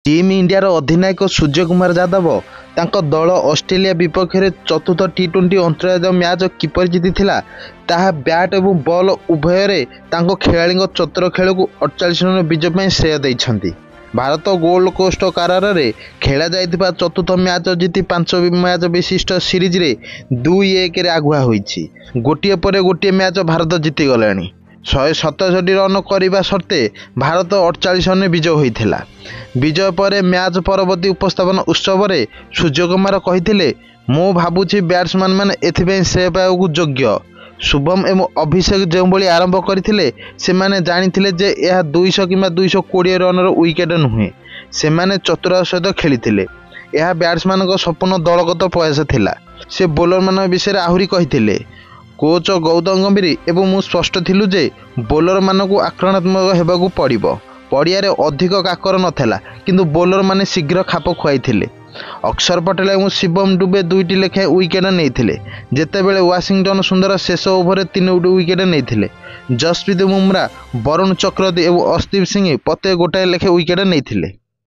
Team ଇଣ୍ଡିଆର ଅଧିନାୟକ ସୂର୍ଯ୍ୟକୁମାର ଯାଦବ ତାଙ୍କ ଦଳ ଅଷ୍ଟ୍ରେଲିଆ ବିପକ୍ଷରେ ଚତୁର୍ଥ ଟି-20 ଅନ୍ତର୍ଜାତୀୟ ମ୍ୟାଚ୍ କିପରି ଜିତିଥିଲା, ତାହା ବ୍ୟାଟ୍ ଏବଂ ବଲ୍ ଉଭୟରେ ତାଙ୍କ ଖେଳାଳିଙ୍କ ଚତୁର ଖେଳକୁ 48 ରନର ବିଜୟ ପାଇଁ ଶ୍ରେୟ ଦେଇଛନ୍ତି। ଭାରତ ଗୋଲ୍ଡ କୋଷ୍ଟ କାରାରରେ ଖେଳାଯାଇଥିବା ଚତୁର୍ଥ ମ୍ୟାଚ୍ ଜିତି 5 ମ୍ୟାଚ୍ ବିଶିଷ୍ଟ ସିରିଜରେ 2-1ରେ ଆଗୁଆ ହୋଇଛି। ଗୋଟିଏ ପରେ ଗୋଟିଏ ମ୍ୟାଚ୍ ଭାରତ ଜିତିଗଲାଣି। 167 ରନ୍ କରିବା ସର୍ତ୍ତେ ଭାରତ 48 ରନରେ ବିଜୟୀ ହୋଇଥିଲା। ବିଜୟ ପରେ ମ୍ୟାଚ୍ ପରବର୍ତ୍ତୀ ଉପସ୍ଥାପନ ଉତ୍ସବରେ ସୂର୍ଯ୍ୟକୁମାର କହିଥିଲେ, ମୁଁ ଭାବୁଛି ବ୍ୟାଟ୍ସମ୍ୟାନମାନେ ଏଥିପାଇଁ ଶ୍ରେୟ ପାଇବାକୁ ଯୋଗ୍ୟ। ଶୁଭମ ଏବଂ ଅଭିଷେକ ଯେଉଁଭଳି ଆରମ୍ଭ କରିଥିଲେ, ସେମାନେ ଜାଣିଥିଲେ ଯେ ଏହା 200 କିମ୍ବା 220 ରନର ୱିକେଟ୍ ନୁହେଁ। ସେମାନେ ଚତୁରତାର ସହିତ ଖେଳିଥିଲେ। ଏହା ବ୍ୟାଟ୍ସମ୍ୟାନଙ୍କ ସମ୍ପୂର୍ଣ୍ଣ ଦଳଗତ ପ୍ରୟାସ ଥିଲା। ସେ ବୋଲରମାନଙ୍କ ବିଷୟରେ ଆହୁରି କହିଥିଲେ, କୋଚ୍ ଗୌତମ ଗମ୍ଭୀର ଏବଂ ମୁଁ ସ୍ପଷ୍ଟ ଥିଲୁ ଯେ ବୋଲରମାନଙ୍କୁ ଆକ୍ରମଣାତ୍ମକ ହେବାକୁ ପଡ଼ିବ। ପଡ଼ିଆରେ ଅଧିକ କାକର ନଥିଲା, କିନ୍ତୁ ବୋଲରମାନେ ଶୀଘ୍ର ଖାପ ଖୁଆଇଥିଲେ। ଅକ୍ଷର ପଟେଲ ଏବଂ ଶିବମ ଦୁବେ 2ଟି ଲେଖାଏଁ ୱିକେଟ୍ ନେଇଥିଲେ, ଯେତେବେଳେ ୱାଶିଂଟନ ସୁନ୍ଦର ଶେଷ ଓଭରରେ 3ଟି ୱିକେଟ୍ ନେଇଥିଲେ। ଜସପ୍ରୀତ ବୁମରା, ବରୁଣ ଚକ୍ରବର୍ତ୍ତୀ ଏବଂ ଅର୍ଶଦୀପ ସିଂ ପ୍ରତ୍ୟେକ ଗୋଟାଏ ଲେଖାଏଁ ୱିକେଟ୍ ନେଇଥିଲେ।